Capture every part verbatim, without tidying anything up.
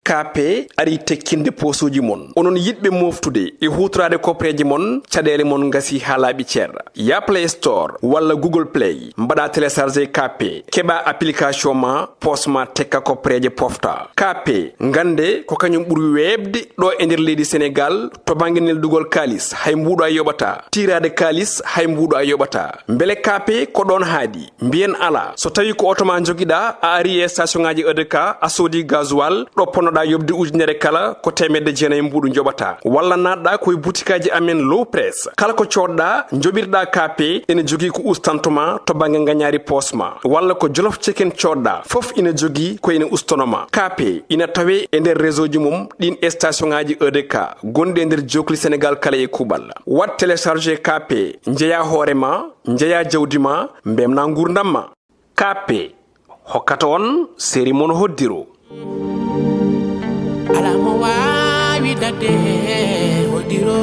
Kaape arii tekkinde poosuuji mon. Onon yiɗɓe mooftude e huutoraade kopreeje mon, caɗeele mon ngasii haa laaɓi cer. Yah Play Store walla Google Play, mbaɗaa télécharger Kaape, keɓaa application ma, poos ma tekka kopreeje pofta. Kaape, ngannde ko kañum ɓuri weeɓde ɗo e nder leydi Senegaal to bannge neldugol kaalis, hay mbuuɗo a yoɓataa. Tiiraade kaalis, hay mbuuɗo a yoɓataa. Mbele Kaape ko ɗoon haaɗi? Mbiyen alaa. So tawii ko oto ma njogiɗaa, a arii e station ŋaaji E D K, a soodii gasoil, ɗo ponnoɗaa yoɓde ujunere kala, ko teemedde jeenayi mbuuɗu njoɓataa. Walla naatɗaa ko e butikaaji amen Low Press. Kala ko coodɗaa, njoɓirɗaa Kaape, ene jogii ko ustanto ma to bannge ngañaari poos ma. Walla ko Jolof Chicken coodɗaa, fof ina jogii ko ene ustono ma. Kaape ina tawee e nder réseau ji mum ɗiin e station ŋaaji E D K gonɗi e nder jookli Senegaal kala e kuuɓal. Waɗ télécharger Kaape, njeyaa hoore ma, njeyaa jawdi ma, mbeltinaa nguurndam ma. Kaape hokkata on seri mon hoddiro. Alaa mo waawi daɗde hoddiro.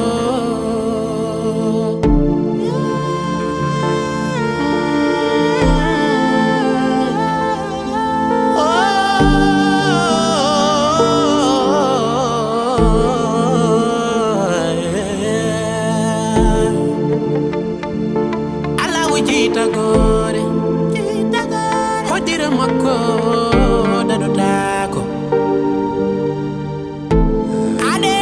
Alaa o jeytagoore, hoddiro makko daɗotaako. Ade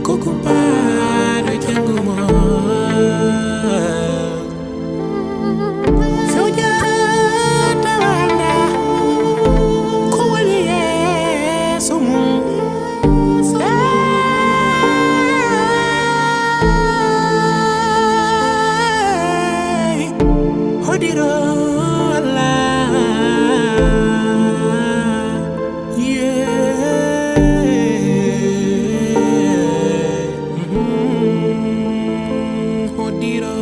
koko paɗo janngo mo. Sujata wanga ko woni yeeso mum. Hey, hodiro Allah. Yeah. Mm-hmm. Hodiro.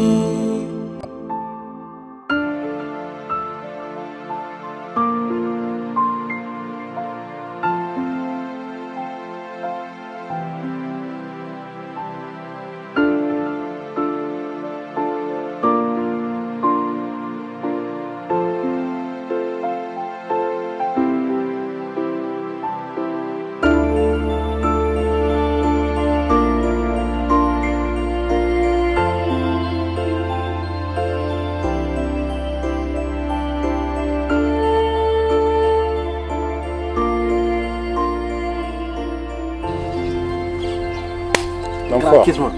L'homme fort. Kiss-moi.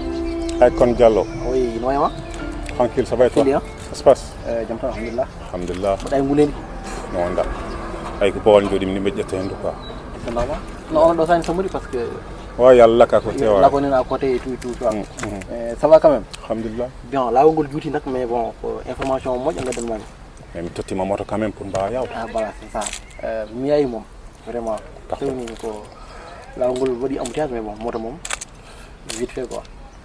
Aykon Diallo. Oui, no wayi ma? Tranquille, ça va et toi? Très bien. Ça se passe? Eh, jam tan, alhamdulillah. Alhamdulillah. Mbaɗa e ngulendi? No wonda. Ay ko bawal jooɗi mi ɓeƴƴata henndu quoi. C'est normal. No, on ɗo sani samuri parce que. Wa yalla ka ko tewa. La ko nena à côté et tout, tout, quoi. Mm, mm. Eh, ça va quand même? Alhamdulillah. Bien, laawol ngol juuti nak, mais bon, ko information moƴƴo ngaddan mami. Mais mi tottima moto quand même pour mbawa yawde. Ah, voilà, c'est ça. Euh, mi yayi moom, vraiment. Parfait. Tawni ko laawol ngol waɗi embouteillage, mais bon, moto moom, vite fait quoi.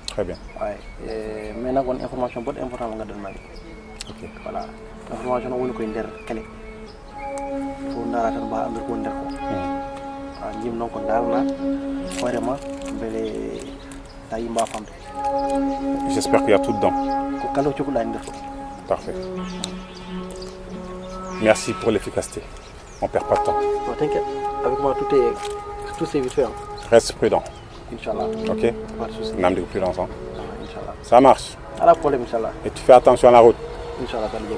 Très bien. Ouais. Eh, mais nak on information boɗɗo important mo ngaddan mami. Ok. Voilà. Information o woni koye nder kele. Fof ndaara tan mbawa andude ko woni nder ko. Hmm. A jim noon ko ndaarna hoore ma, mbele sa yimba famde. J'espère qu'il y a tout dedans. Ko kala ko cokkuɗa e nder ko. Parfait. Merci pour l'efficacité. On perd pas de temps. Non, t'inquiète. Avec moi, tout est, tout c'est vite fait, hein. Reste prudent. Inch'Allah. Ok. Pas de souci. Namdi ko prudence, hein. Ah, Inch'Allah. Ça marche. Pas de problème, Inch'Allah. Et tu fais attention à la route. Inch'Allah, ça va bien.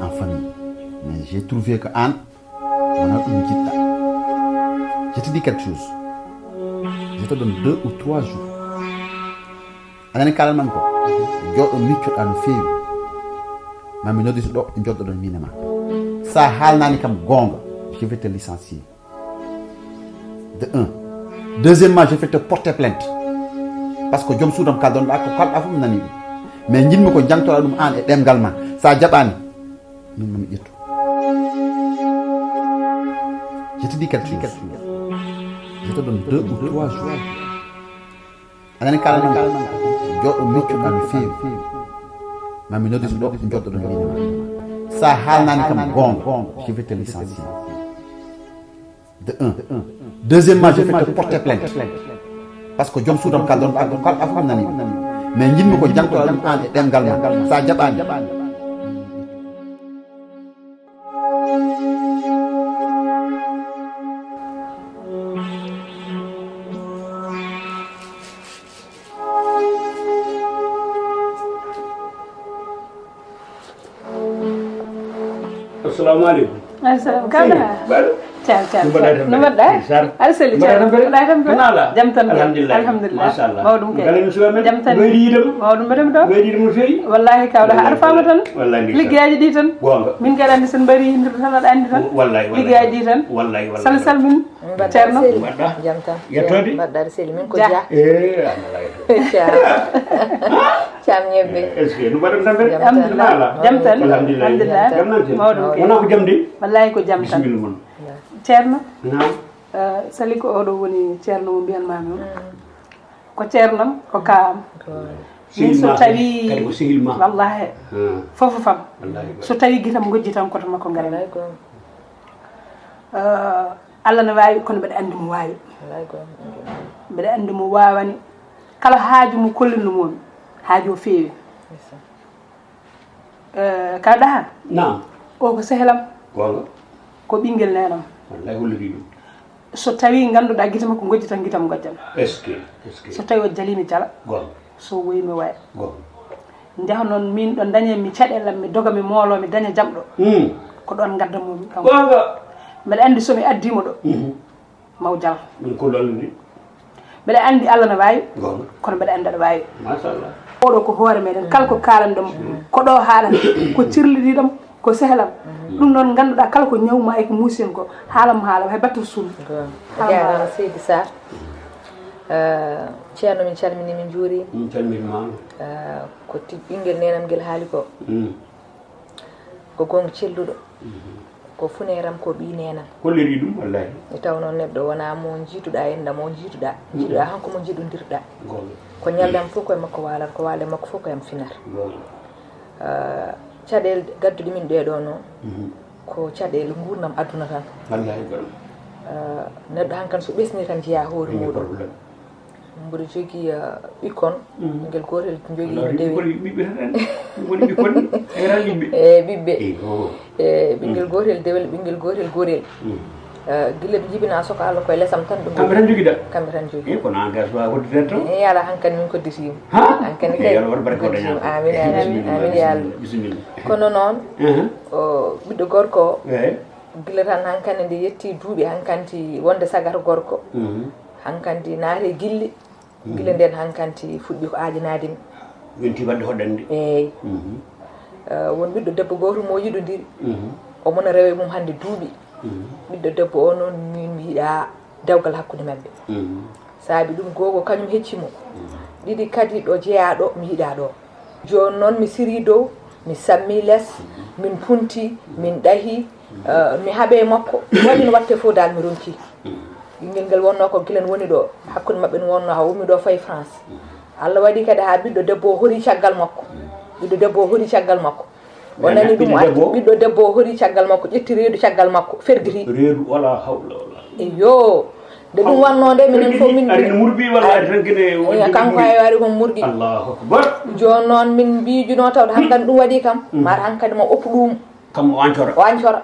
en famille. Mais j'ai trouvé que an, on a une petite. Je te dis quelque chose. Je te donne deux ou trois jours. A nani kala man ko? Jooɗo miccoɗa no feewi. Ma mi noddito ɗo, jooɗoɗon min e ma. Sa haalnani kam goonga, je vais te licencier. De un. Deuxièmement, je vais te porter plainte. Parce que joom suudam kalɗon ɗa ko kalɗa fof mi nani ɗum. Mais jinmi ko jangtoɗa ɗum an e ɗemgal ma. Sa jaɓani, min mami ƴettu. Je te dis quelque chose. Je te donne deux ou trois jours. A nani kala man ko? Jooɗo miccoɗa no feewi. Ma mi noddito ɗo, jooɗoɗon min e ma. Sa haalnani kam goonga, je vais te licencier. De un. Deuxièmement, je vais te porter plainte. Parce que joom suudam kalɗon ɗa ko kalɗa fof mi nani ɗum. Mais jinmi ko jangtoɗa ɗum an e ɗemgal ma. Sa jaɓani. Assalamu aleykum. Aleykum salam. Kamɗa? Baɗo. Cam, cam, no mbaɗɗa? No mbaɗɗa? Sar. Aɗa selli, mbaɗɗa tampere? Mbaɗɗa tampere? Naala? Jam tan. Alhamdulillah. Alhamdulillah. Machallah. Mawɗum kay. Galle men suwa men. Jam tan. Wayri yiɗam. Mawɗum mbaɗam ɗo. Wayri yiɗam no feewi. Wallahi kawɗa. Wallahi, arfama tan. Wallahi, ndeysan. Liggeyaaji ɗi tan. Goonga. Min kadi andi sen mbaɗi yimɓe tan aɗa andi tan. Wallahi, wallahi. Liggeyaaji ɗi tan. Wallahi, wallahi. Sal salmin. Mbaɗɗa Ceerno. Seli. Mbaɗɗa. Jam tan. Yettoode? Mbaɗɗa seli min ko Dia. Dia. Eh, an alay. Cam. Cam ñebbe. Est-ce que no mbaɗɗon tampere? Jam tan. Alhamdulillah. Jam tan. Alhamdulillah. Alhamdulillah. Jam nan ten. Mawɗum kay. Wona ko jam de? Wallahi ko jam tan. Bisimilla mon. Ceerno. Naam. Eh, sali ko oɗo woni ceerno mo mbiyanmami o. Mm. Ko ceernam, ko ka am. Min so tawi, kadi ko sehil ma. Wallahi. Hmm. Fof fof am. Wallahi. So tawi gitam gojji tan koto makko ngara. Wallahi ko. Eh, Allah ne wawi, kono mbeɗa andi mo wawi. Wallahi ko. Mbeɗa andi mo wawani. Kala haaju mo kollinno momi, haaju o feewi. Yes, sir. Eh, ka daha? Naam. O ko sehelam. Goonga. Ko ɓinngel neenam. Wallahi, holliri ɗum. So tawi ngannduɗaa gite makko ngojji tan, gite am ngojjan. Est-ce que, est-ce que? So tawi o jali, mi jala. Goonga. So woyi, mi woya. Goonga. Njaha noon, min ɗo dañe mi caɗeele am, mi doga, mi moolo, mi daña jam ɗo. Hmm. Ko ɗoon ngaddanmi mo kanko. Goonga. Mbeɗa anndi so mi addii mo ɗo. Mhm. Maw jal. Min ko lolli. Mbeɗa anndi Allah no waawi. Goonga. Kono mbeɗa anndi aɗa waawi. Machallah. Oɗo ko hoore meɗen, kala ko kaalanɗen mo, ko ɗo haalata, ko cirlidiɗam, ko sehlam. Ɗum noon ngannduɗaa kala ko ñaw ma e ko muusen ko, haalam haala, hay batte suum. Goonga. Haalam haala. Jaaraama, Seydi Sarr. Eh, ceerno, min calmini, min njuuri. Min calmini ma. Eh, ko ti-, ɓinngel neenam ngel haali ko. Mm. Ko goonga celluɗo. Mhm. Ko funeeram, ko ɓii neenam. Holliri ɗum, wallahi. Mi tawnoo neɗɗo wonaa mo njiituɗaa e ndam o njiituɗaa. Mhm. Njiituɗaa han ko mo njiɗondirɗaa. Goonga. Ko ñallam fof ko e makko waalata, ko waale makko fof ko e am finata. Goonga. Ah, caɗeele gadduɗe min ɗee ɗoo noon, mhm, ko caɗeele nguurndam aduna tan. Wallahi, goonga. Ah, neɗɗo hankadi so ɓesnii tan jeyaa hoore muuɗum. Problème. Mboɗo jogii, eh, ɓikkon. Mm. Ɓinngel gootel jogii. Wallaahi, dewel. Ɓikkon, ɓiɓɓe tan en. Ɗum woni ɓikkon, eran ɓiɓɓe. Eh, ɓiɓɓe. Eh, oh. Eh, ɓinngel, mm, gootel dewel, ɓinngel gootel gorel. Mm. Eh, gila ɓe njibinaa soko Allah koye lesam tan ɓe. Kamɓe tan njogida? Kamɓe tan njogii. Eh, kono an kay so a hodditani tan? Eh, alaa, hankadi min kodditiima. Ha? Hankadi kay. Eh, yo Allah waɗ barke o dañaaka. Amin, amin, amin, ya Allah. Bisimilla, bisimilla. Kono noon, uh-huh, o ɓiɗɗo gorko o, eh, gila tan hankadi nde yetti duuɓi hankadi wonde sagata gorko. Mhm. Hankadi naati e gilli. Mhm. Gila ndeen hankadi fuɗɗi ko aajanaade mi. Yonti waɗde hoɗande. Eey. Mhm. Eh, won ɓiɗɗo debbo gooto mo yiɗondiri. Mhm. Omo no rewa e mum hannde duuɓi. Mhm. Ɓiɗɗo debbo o noon min mi yiɗaa dewgal hakkunde maɓɓe. Mhm. Saabi ɗum goo ko kañum hecci mo. Mhm. Ɗiɗi kadi ɗo jeyaa ɗo mi yiɗaa ɗo. Jooni noon mi sirii dow, mi sammii les, min punti, min ɗahi, eh, mi haɓe makko. Waɗi no waɗte fof dal mi ronki. Ɓinngel ngel wonnoo ko gila no woni ɗo, hakkunde maɓɓe no wonnoo haa ummi ɗo fayi France. Allah waɗi kadi haa ɓiɗɗo debbo o hori caggal makko. Ɓiɗɗo debbo o hori caggal makko. O nani ɗum, ɓiɗɗo debbo o hori caggal makko, ƴetti reedu caggal makko, fergiti. Reedu, wala hawla wala. Eyo. Nde ɗum wannoo nde, minen fof min ari no murbi walla ari tan kene wonde kanko murbi. Ay ari kon murɗi. Allahu akbar. Jooni noon min mbiijunoo tawde hankadi ɗum waɗi kam, mm, mara hankadi ma oppu ɗum. Kam o ancora. O ancora.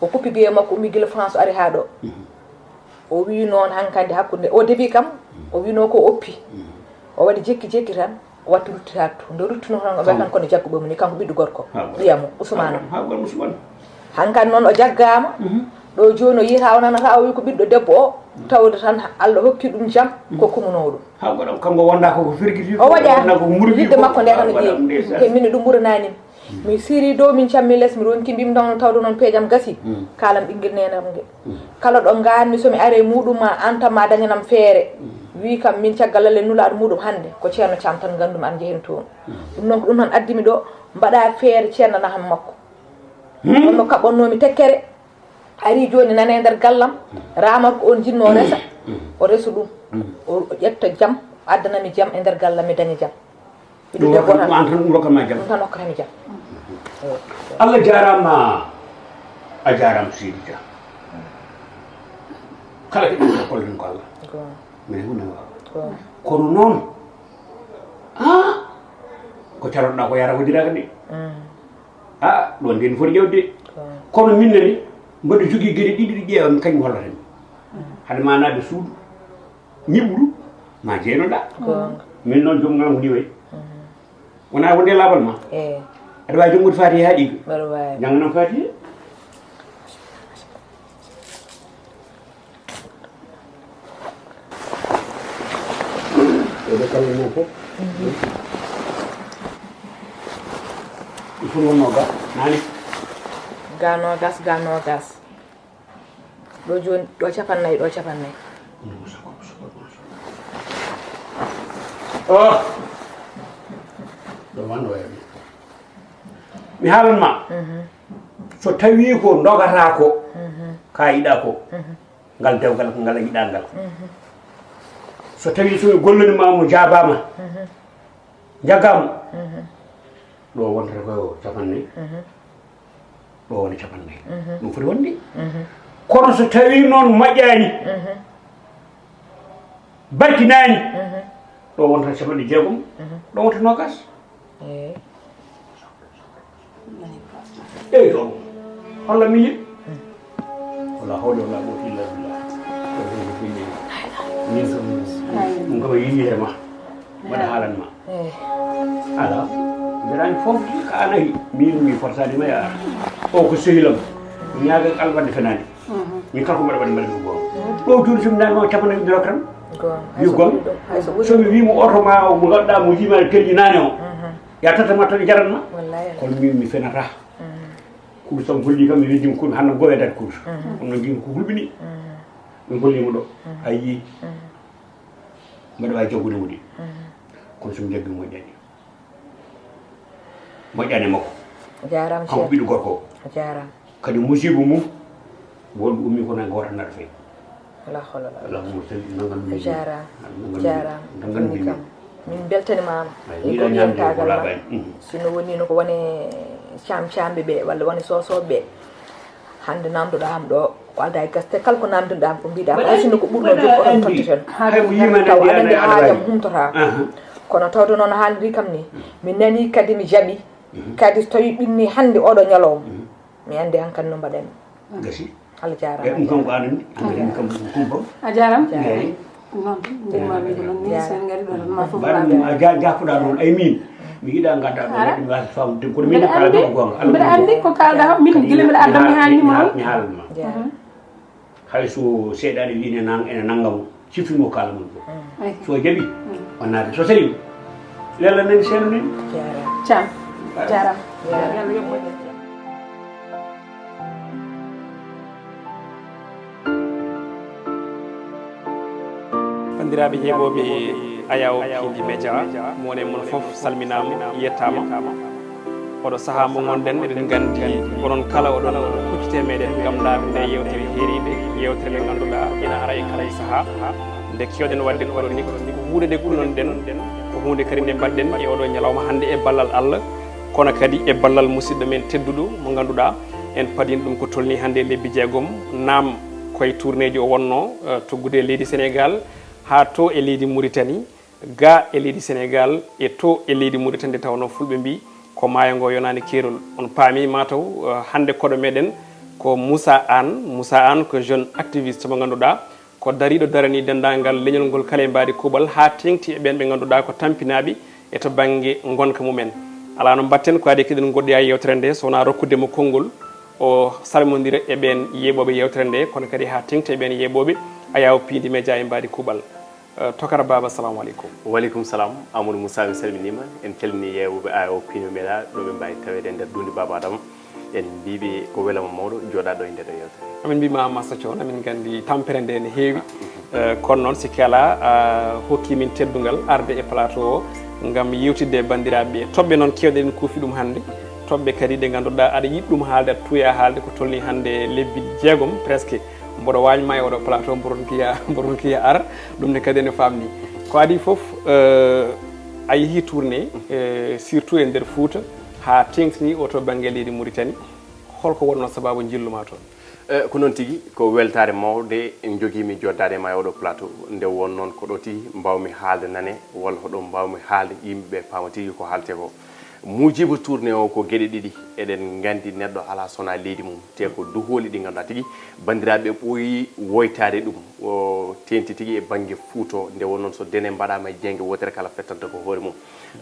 O kuppi biye makko, ummi gila France, o ari haa ɗo. Mhm. O wii noon hankadi hakkunde, o debi kam, o wiinoo ko oppi. Mhm. O waɗi jekki jekki tan. Watti ruttitaade to. Nde ruttuno toon, o ɓe kanko ne jaggu ɓe mum ni, kanko ɓiɗɗo gorko. Ɓiya mo, Usmaana. Ha, ha, ha, Usmaana. Hankadi noon o jaggaama. Ɗo jooni o yiyata, o nanata, o wi ko ɓiɗɗo debbo o. Tawde tan Allah hokki ɗum jam, ko kumunoo ɗum. Ha, waɗa kanko wonda ko, ko firgiti, o waɗa wonda ko murgi yidde ko, makko nde tan o waɗa ƴeewi. Ndeysaan. Te min ɗum ɓuranani mi. Mi siri dow, min cammi les, mi ronki mbimi, tawde noon peejam gasi. Kalam ɓinngel neenam ngel. Kala ɗo nganmi, so mi are muɗum ma, an tan ma dañanam feere. Wi kam min caggal lalle nulaaɗo muɗum hannde, ko Ceerno Caam tan nganndumi an njehen toon. Ɗum noon ko ɗum tan addi mi ɗo, mbaɗa feere Ceerno naham makko. Ɗum no kaɓɓonnoomi tekkere, ari jooni nane nder gallam, raamar ko on jinnoo resa, o resu ɗum, o ƴetta jam, o addana mi jam e nder gallam, mi daña jam. Ɗum rokkan, ɗum an tan, ɗum rokkan ma jam. Ɗum tan hokkata mi jam. Allah jaaraama, a jaaraama Seydi Dia. Kala ko ɗum ko kollen ko Allah. Min hunde waawa. Kono noon, ah, ko carotoɗaa ko yara ko diraaka de. Ah, ɗon de mi foti ƴewde. Kono min nani, mboɗo jogii geɗe ɗiɗi ɗi ƴeewa mi kañum hollata mi. Hade ma naade suudu, ñiɓuru, ma jeynoɗa. Min noon joom ngal ko ni wayi. Wona wonde laabal ma. Aɗa waawi janngude Faatiha haa ɗigga. Mbaɗa waawi. Jannganam Faatiha. Ɓe kala mum fof. Ɗum fof wonnoo ga, naane. Ga noogas, ga noogas. Ɗo jooni, ɗo capannayyi, ɗo capannayyi. Oh! Ɗo man ɗo yami. Mi haalan ma. So tawii ko ndogata ko, ka yiɗa ko, ngal dewgal ko ngal a yiɗa ngal. So tawii so mi gollani ma mo jaabaama, jaggaama, ɗo wontata ko capannayyi, ɗo wona capannayyi. Ɗum foti wonde. Kono so tawii noon moƴƴaani, barkinaani, ɗo wontata capanɗe jeegom, ɗo wonta noogas. Eey. Eey, ɗo. Allah miñi. Wala hawla wala quwwata illa billah. Min kam, ɗum kam a yiɗi he ma. Mbaɗa haalan ma. Eey. Ala. Mbeɗa anndi fof ka a nahi. Min mi fortaani ma yaara. O ko sehilam. Ñaagal alwande fenaani. Min kala ko mbaɗa waɗi mbaɗa ɗum goonga. Ɗo jooni so mi naani ma cappanɗe ɗiɗi rokkan. Goonga. Yo goonga. So mi wii mo oto ma o mo ngannduɗaa mo jiimaade telji naane o. Ya tata ma tan jaran ma. Wallahi. Kono min mi fenata. Kurus tan holli kam mi weddima kurus hannde gowe dat kurus. Kono noon jiimi ko hulɓini. Min holli mo ɗo. A yii. Mbaɗa waawi jaggude mo ɗi. Kono so mi jaggi moƴƴani. Moƴƴani makko. Jaaraama kanko ɓiɗɗo gorko o. Jaaraama. Kadi musiba mum, wonɓe ummi kono hay gooto naɗa fay. Alaa holo alaa. Allahumma salli, nangan ɗum. Jaaraama. Nangan ɗum. Jaaraama. Nangan ɗum. Min kam, min mbeltanimaama. Ay, e ko yewtagal ma. Sino woni no ko wone caam caamɓe ɓe, walla wone soosooɓe ɓe. Hannde namdoɗaa am ɗo, ko aldaa e gaste, kala ko namdinɗaa am ko mbiɗaa ko, hay sinno ko ɓurno jooni oɗon totti tan. Taw aɗa anndi haajam humtotaako. Kono tawde noon haaliri kam ni, mi nanii kadi mi jaɓi. Kadi so tawii ɓinnii hannde oɗo ñalawma, mi anndi hankadi no mbaɗanmi. Gasi. Allah jaaraama. E ɗum kam ko an anndi, hankadi ɗum kam ɗum kumpam. A jaaraama. Eeyi. Noon, mbimami ko noon ni, sen ngari ɗo tan ma fof. Mbaɗa ɗum, a ja-, jaafoɗaa noon, ay min. Mi yiɗa ngadda ɗo, hara? Mbaɗa ɗum waasa faamude, kono min mbiɗa kala anndi, ɗo ko goonga. Allah mbiɗa ko anndi ko kaalɗaa, min kadi gila mbiɗa adda mi haalni mo noon. Mi haalna ma. Hay so seeɗaaɗe wii ene nan-, ene nannga mo, ciftino kaala mon fof. Ay. So jaɓi, o naata. So selii, lella men seeno men. Jaaraama. Caam. Jaaraama. Jaaraama. Yo Allah yoɓ moƴƴere. Banndiraaɓe heɓooɓe Ayaw P D Media, mo woni e mon fof salminaama, yettaama. Oɗo sahaa mo ngonɗen, eɗen nganndi onon kala oɗon kuccite meɗen ngam laaɓinde e yeewtere heeriinde, yeewtere nde ngannduɗaa ina ara e kala e sahaa. Nde keewɗen waɗde chronique, ko huunde nde kulnonɗen, ko huunde kadi nde mbaɗɗen e oɗo ñalawma hannde e ballal Allah, kono kadi e ballal musidɗo men tedduɗo mo ngannduɗaa en paɗiino ɗum ko tolnii hannde e lebbi jeegom, naam koye tournéeji o wonnoo, eh, tuggude e leydi Sénégal haa to e leydi Mauritanie, ga e leydi Sénégal e to e leydi Mauritanie, nde tawnoo fulɓe mbii ko maayo ngo yonaani keerol. On paami mataw, eh, hannde koɗo meɗen ko Moussa Anne. Moussa Anne ko jeune activiste mo ngannduɗaa ko dariiɗo daranii denndaangal leñol ngol kala e mbaadi kuuɓal haa teeŋti e ɓeen ɓe ngannduɗaa ko tampinaaɓe e to bannge ngonka mumen. Alaa no mbaɗten ko adii keɗen ngoɗɗoya yewtere nde, so wonaa rokkude mo konngol, o salmondira e ɓeen yeeɓooɓe yewtere nde, kono kadi haa teŋti e ɓeen yeeɓooɓe Ayaw Piindi Media e Mbaadi Kuuɓal. Eh, Tokara Baaba, assalamu aleykum. Wa aleykum salam. Amadou Moussa, mi salminiima. En calminii yeewɓe Ayaw Piindi Media, ɗo ɓe mbaawi taweede e nder duunde Baaba Adama. En mbiiɓe ko welama mawɗo jooɗaade ɗo e ndee ɗoo yewtere. Amin mbiima massa coon, amin nganndi tampere nde ne heewi. Eh, kono noon, sikke alaa, a hokkii min teddungal arde e plateau o ngam yewtidde e banndiraaɓe ɓe. Toɓɓe noon keewɗe eɗen kuufi ɗum hannde. Toɓɓe kadi ɗe ngannduɗaa aɗa yiɗi ɗum haalde, aɗa tuuya haalde, ko tolnii hannde lebbi jeegom presque. Mboɗo waañ ma e oɗo plateau, mboɗo ronkiya, mboɗo ronkiya ar, ɗum ne kadi ene faamni. Ko adii fof, eh, a yehii tournée, eh, surtout e nder Fuuta, haa teeŋtini o to bannge leydi Mauritanie. Holko wonnoo sabaabu njillu ma toon? Eh, ko noon tigi, ko weltaare mawde njogiimi joddaade ma e oɗo plateau. Nde won noon ko ɗo tigi mbaawmi haalde nane, walla ko ɗo mbaawmi haalde yimɓe ɓe paama tigi ko haaletee ko. Muujibu tournée o ko geɗe ɗiɗi. Eɗen nganndi neɗɗo alaa so wonaa leydi mum. Te ko duhooli ɗi ngannduɗaa tigi banndiraaɓe ɓooyi woytaade ɗum. O teeŋti tigi e bannge Fuuta o. Nde won noon so dene mbaɗaama e jeynge wootere kala fettanta ko hoore mum.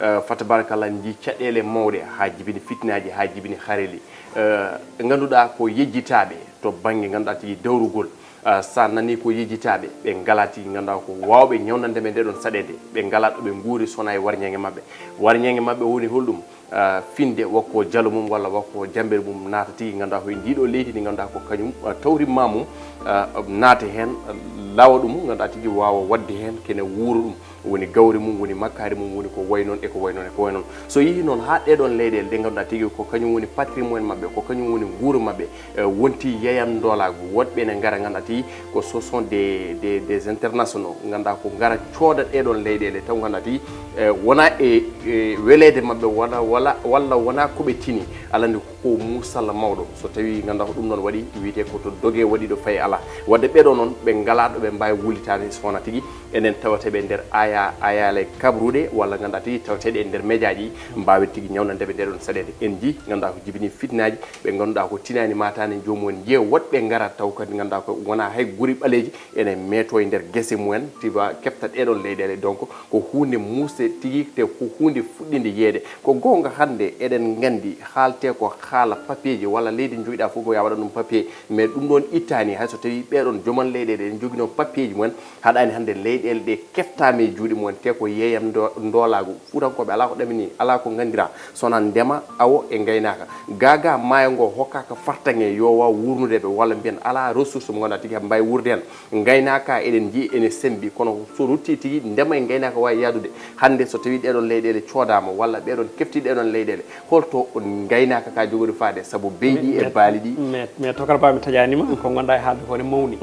Eh, fa tabarakallah, njii caɗeele mawɗe haa jibini fitinaaji, haa jibini hareeli. Eh, ngannduɗaa ko yejjitaaɓe to bannge ngannduɗaa tigi dawrugol. Eh, so a nanii ko yejjitaaɓe, ɓe ngalaa tigi ngannduɗaa ko waawɓe ñawnande ɓe nde ɗoon saɗeende. Ɓe ngalaa ɗo ɓe nguuri so wonaa e warñeeŋge maɓɓe. Warñeeŋge maɓɓe woni holɗum? Eh, finde wakko jalo mum walla wakko jambere mum naata tigi ngannduɗaa ko e ndii ɗoo leydi ndi ngannduɗaa ko kañum, eh, tawri ma mum, eh, naata heen, eh, lawa ɗum ngannduɗaa tigi waawa waɗde heen kene wuura ɗum. Woni gawri mum, woni makkaari mum, woni ko wayi noon e ko wayi noon e ko wayi noon. So yehii noon haa ɗee ɗoon leyɗeele ɗe ngannduɗaa tigi ko kañum woni patrimoine maɓɓe, ko kañum woni nguuru maɓɓe, eh, wonti yeyam ndoolaagu, woɗɓe ene ngara ngannduɗaa tigi ko ce sont des, des, des internationaux, ngannduɗaa ko ngara cooda ɗee ɗoon leyɗeele taw ngannduɗaa tigi, eh, wonaa e, e weleede maɓɓe, wona, wala, walla wonaa ko ɓe tini, alaa nde ko muusalla mawɗo. So tawii ngannduɗaa ko ɗum noon waɗi, wiyetee ko to doge waɗi ɗo fayi alaa. Waɗde ɓee ɗoo noon, ɓe ngalaa ɗo ɓe mbaawi wullitaade so wonaa tigi enen tawetee ɓe nder aya-, ayaale kabruɗe walla ngannduɗaa tigi tawetee ɗe e nder mejaaji, mbaawen tigi ñawnande ɓe ndee ɗoon saɗeende. En njii ngannduɗaa ko jibini fitinaaji, ɓe ngannduɗaa ko tinaani maataani joomum en njiya woɗɓe ngara taw kadi ngannduɗaa ko wonaa hay guri ɓaleeji ene meetoo e nder gese mumen, tiba kefta ɗee ɗoon leyɗeele. Donc, ko huunde muusde tigi, te ko huunde fuɗɗinde yeeyde. Ko goonga hannde eɗen nganndi haaletee ko haala papier ji walla leydi njogiɗaa fof ko yo a waɗan ɗum papier, mais ɗum ɗoon ittaani hay so tawii ɓee ɗoon jooman leyɗeele ene njoginoo papier ji mumen, haɗaani hannde leyɗeele ɗe keftaama e juuɗe mumen, te ko yeeyam ndo-, ndoolaagu. Fuutankooɓe alaa ko ɗaminii, alaa ko nganndiraa so wonaa ndema, awo e ngaynaaka. Gaa gaa maayo ngo hokkaaka fartaŋŋe yo waaw wuurnude ɓe, walla mbiyen alaa ressource mo ngannduɗaa tigi mbaawi wuurde heen. Ngaynaaka eɗen njii ene semmbi, kono so ruttii tigi ndema e ngaynaaka waawi yahdude. Hannde so tawii ɗee ɗoon leyɗeele coodaama walla ɓee ɗoon keftii ɗee ɗoon leyɗeele, holto ngaynaaka ka jogori faade? Sabu beyɗi e baali ɗi. Mais, mais Tokar Ba, mi taƴaani ma, ko ngonɗaa e haalde ko ne mawni.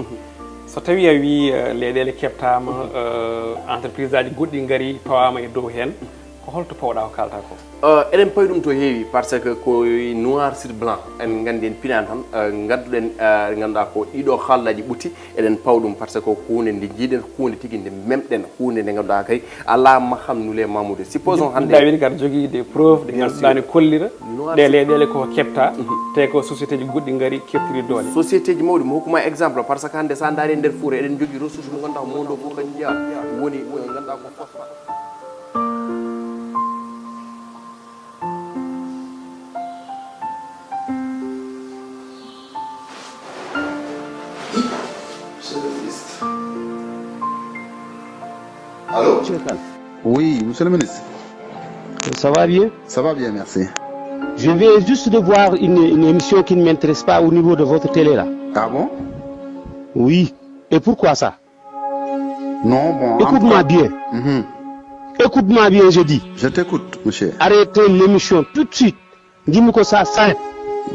So tawii a wii, eh, leyɗeele keɓtaama, eh, entreprise aji goɗɗi ngari, pawaama e dow heen, ko holto pawɗaa ko kaaltaa ko? Eh, eɗen pawi ɗum to heewi, par ce que ko noir sur blanc. En nganndi en pinaani tan, eh, ngadduɗen, eh, ngannduɗaa ko ɗiɗo haalaaji ɓutti, eɗen pawa ɗum par ce que ko huunde nde njiiɗen, huunde tigi nde memɗen, huunde nde ngannduɗaa kay alaa ma xam nule Mamoudou. Supposons hannde. Daawin kadi jogii des preuves ɗe ngannduɗaa ne kollira ɗe leyɗeele ko keɓta, te ko société ji goɗɗi ngari keɓtiri doole. Société ji mawɗi, mi hokkuma exemple, par ce que hannde so a ndaari e nder Fuuta eɗen njogii ressource mo ngannduɗaa ko monde o fof kañum jeyaa. Woni, eh, ngannduɗaa ko phosphate. Monsieur le ministre. Allô? Monsieur Kane. Oui, monsieur le ministre. Ça va bien? Ça va bien, merci. Je viens juste de voir une, une émission qui ne m'intéresse pas au niveau de votre télé là. Ah bon? Oui. Et pourquoi ça? Non, bon, en tout cas. Écoute-moi bien. Mhm. Écoute-moi bien, je dis. Je t'écoute, monsieur. Arrêtez l'émission tout de suite. Dis-moi que ça s'arrête.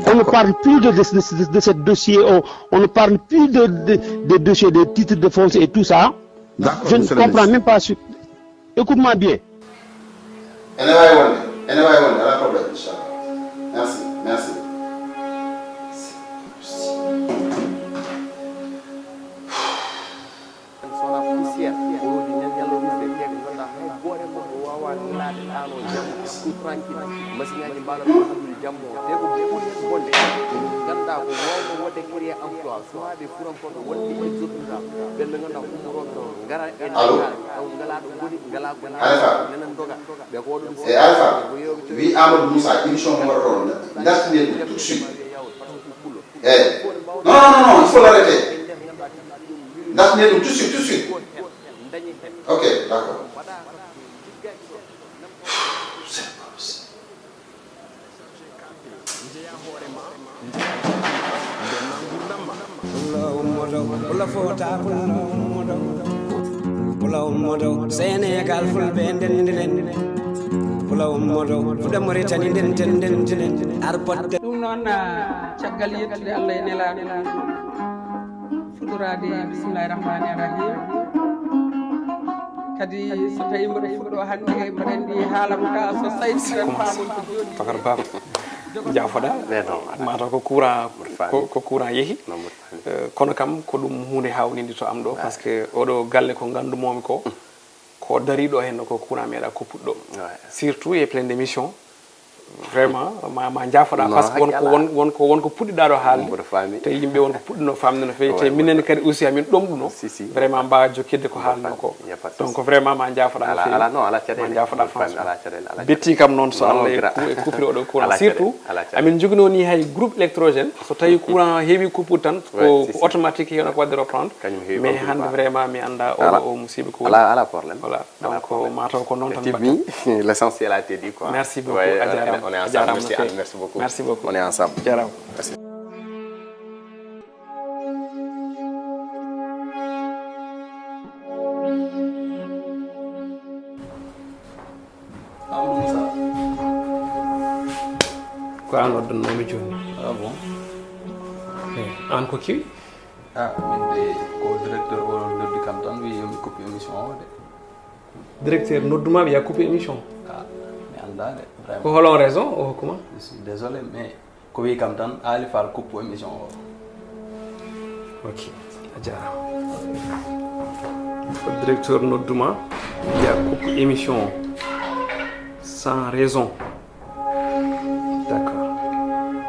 On ne parle plus de, de, de, de, de ce dossier, on, on ne parle plus de, de, de dossier, de titres de fonds et tout ça. D'accord, monsieur le ministre. Je ne comprends même pas ce, écoute-moi bien. Ene waawi wonde, ene waawi wonde, alaa problème, inchallah. Merci, merci. So wonaa poussière, oɗo di ñan Yalla rufde, te ɓe ngannduɗaa hay gooto e maɓɓe waawaa nelaade ɗaano jam, tout tranquille. Machine aji mbaɗa ɗum, alhamdulillah. Jammo, te ko ɓuri bonde. Ganduɗa ko wawno wadde créer emploi, suwaɓe furankoɓe wonɓe e joɗɗinta. Ɓen ɓe ganduɗa ummotoɓe ɗo, gara e Allô? Ngalaa ɗo ngoni, ngalaa ko Alpha. Nenen doga. Ɓe ko waɗude. Eh, Alpha, wi Amadou Moussa, émission mo waɗata on, dartine ɗum tout de suite. Eh, non, non, non, non, il faut l'arrêter. Dartine ɗum tout de suite, tout de suite. Ok, d'accord. C'est pas possible. Pula ummoto, pula fota, pula ummoto. Pula ummoto, Senegal fulɓe ndendinen. Pula ummoto, fuɗa Mauritanie ndenten ndentinen. Arpotte. Ɗum noon, ah, caggal yettude Allah e nelaaɗo. Fuɗɗoraade, bismillahi rahmani rahim. Kadi so tawi mboɗo fuɗɗo hannde, mboɗo anndi haala mo ka so sayti tan paamon ko jooni. Fakar Baba. Jaafoɗa. Mataw ko courant, ko courant yehi. Euh, kono kam ko ɗum huunde hawnide to am ɗo, par ce que oɗo galle ko nganndumomi ko, ko dariɗo henno ko courant meeɗa ko puɗɗo. Surtout e plein d'émission. Vraiment, ma ma jaafoɗa, par ce que wonko won wonko wonko puɗɗiɗa ɗo haalde. Te yimɓe wonko puɗɗino famde no feewi, te minen kadi aussi amin ɗomɗuno. Vraiment mbawa jokkidde ko haalno ko. Donc vraiment ma jaafoɗa no feewi. Ma jaafoɗa franchement. Betti kam noon so Allah e ku- e kupri oɗo courant. Surtout amin jogino ni hay groupe électrogène, so tawi courant heewi coupure tan ko automatique hewno ko wadde reprendre. Mais hannde vraiment mi annda oɗo o musiba ko woni. Ala ala problème. Voilà. Donc mataw ko noon tan. L'essentiel a été dit quoi. Merci beaucoup. Ouais, on est ensemble. Merci beaucoup. Merci beaucoup. On est ensemble. Merci. Ko an oddannomi joni. Ah bon? Eh, an ko kiwi? Ah, min de ko directeur o noddi kam tan wi yomi coupé émission o de. Directeur nodduma wiya coupé émission. Ah, mi annda de. Vraiment. Ko holon raison o hokkuma? Je suis désolé, mais ko wi kam tan Ali Fall coupé émission o. Ok, a jarama. Ko directeur nodduma wiya coupé émission o sans raison. D'accord.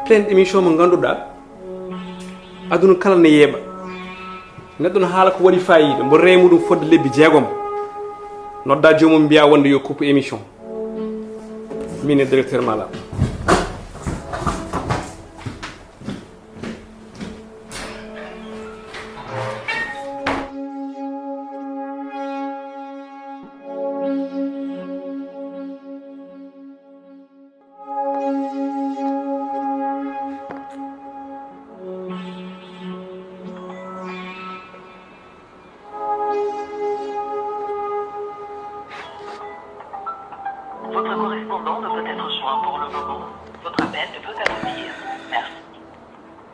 Plein émission mo ganduɗa aduna kala ne yeeɓa. Neɗɗo no haala ko waɗi fayida, mbo reemu ɗum fodde lebbi jeegom. Nodda joomum mbiya wonde yo coupé émission. Min e directeur mala. Votre correspondant ne peut être joint pour le moment. Votre appel ne peut aboutir. Merci.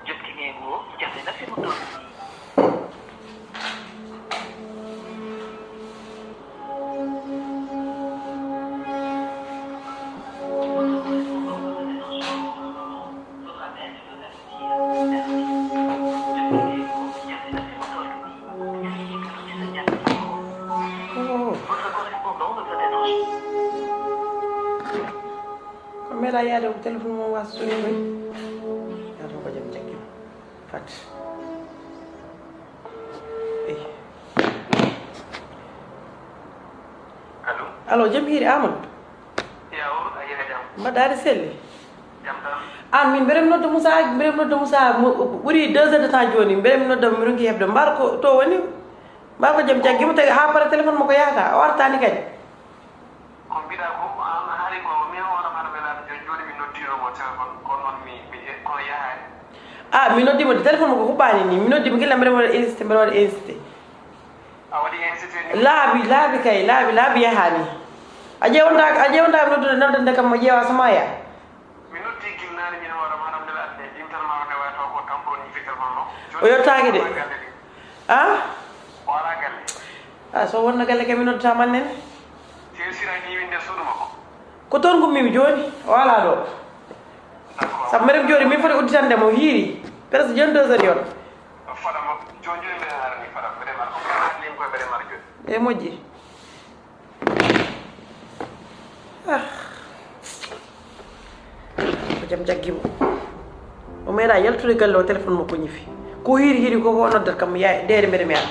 Jokkinee mo, jafe nafi mo toon. Ko meeɗa yaade ko téléphone mum wasa soni koy. Yaata ko jam jaggi. Fat. Allo? Allo, jam hiiri Amadou? Yawo, a yiɗa jam? Mbaɗɗa aɗa selli? Jam tan. An min mbeɗa mi nodda Moussa, mbeɗa mi nodda Moussa mo ɓuri deux heures de temps jooni, mbeɗa mi nodda mi ronki heɓde mbar ko to woni? Mbar ko jam jaggi mo tawi ha para téléphone makko yahata, o artani kadi. Ko mbiɗa ko an haali ko mi hoore mbaɗa mi laata joni joni mi noddino mo téléphone kono noon mi mi kono yahaani. Ah, mi noddi mo de téléphone makko huɓɓani ni, mi noddi mo gila mbeɗa waɗa insisté mbeɗa waɗa insisté. A waɗi insisté ni? Laabi laabi kay laabi laabi yahani. A ƴeewanta a ƴeewanta mi noddude noddande kam mo ƴeewa so ma yaa. Mi noddi gilnaani min hoore ma ɗam nde ladde ɗimtan ma wonde way taw ko tampo on ñifi téléphone o. O yottaaki de. Ah? O alaa galle. Ah, so wonno galle kay mi noddata man nene. Tersira ñiiwi nder suudu makko. Ko toon ngummimi jooni o alaa ɗo. Sabu mbeɗa mi jooɗi min foti udditande mo hiiri presque jooni deux heures yon. Fada mo jooni jooni mbeɗa haarani fada mbeɗa mara ko mbeɗa haarani ko mbeɗa mara jooni. E moƴƴi. Ah. Ko Dem jaggi mo. O meeɗa yaltude galle o, téléphone makko ñifi. Ko hiiri hiiri ko, ko noddat kam, ya-, deede mbeɗa meeɗa.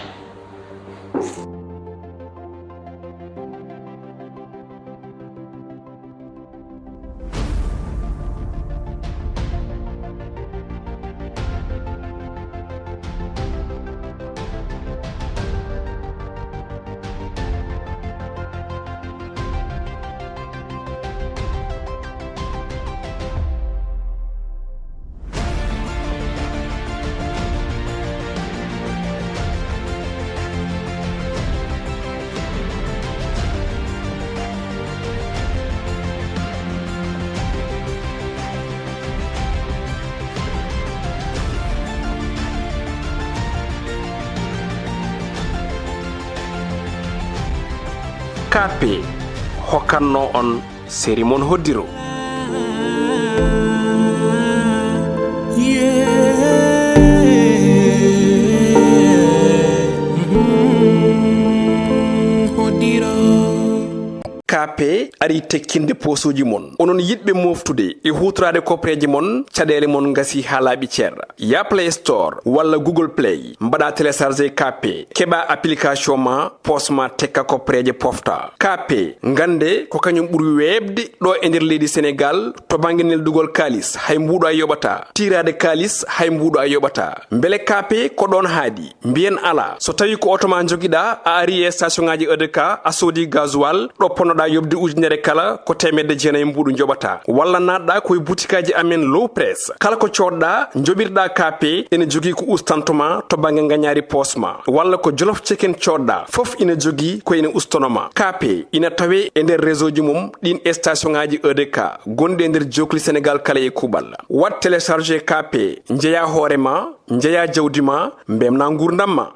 Kaape hokkatno on seri mon hoddiro. Kaape ari tekkinde poosuuji mon. Onon yiɗɓe moftude e huutoraade kopreeje mon, caɗeele mon ngasi haa laaɓi cer. Ya Play Store walla Google Play, mbaɗa télécharger Kaape, keɓa application ma, poos ma tekka kopreeje pofta. Kaape, ngannde ko kañum ɓuri weeɓde ɗo e nder leydi Senegaal to bannge neldugol kaalis, hay mbuuɗu a yoɓata. Tiiraade kaalis, hay mbuuɗu a yoɓata. Mbele Kaape ko ɗoon haaɗi? Mbiyen alaa. So tawii ko oto ma njogiɗaa, a ari e station ŋaaji E D K, a soodi gasoil, ɗo ponnoɗaa yoɓde ujunere kala, ko teemedde jeenayi mbuuɗu njoɓataa. Walla naatɗaa ko e butikaaji amen Low Press. Kala ko coodɗaa, njoɓirɗaa Kaape, ene jogii ko ustanto ma to bannge ngañaari poos ma. Walla ko Jolof Chicken coodɗaa, fof ina jogii ko ene ustono ma. Kaape ina tawee e nder réseau ji mum ɗiin e station ŋaaji E D K gonɗi e nder jookli Senegaal kala e kuuɓal. Waɗ télécharger Kaape, njeyaa hoore ma, njeyaa jawdi ma, mbeltinaa nguurndam ma.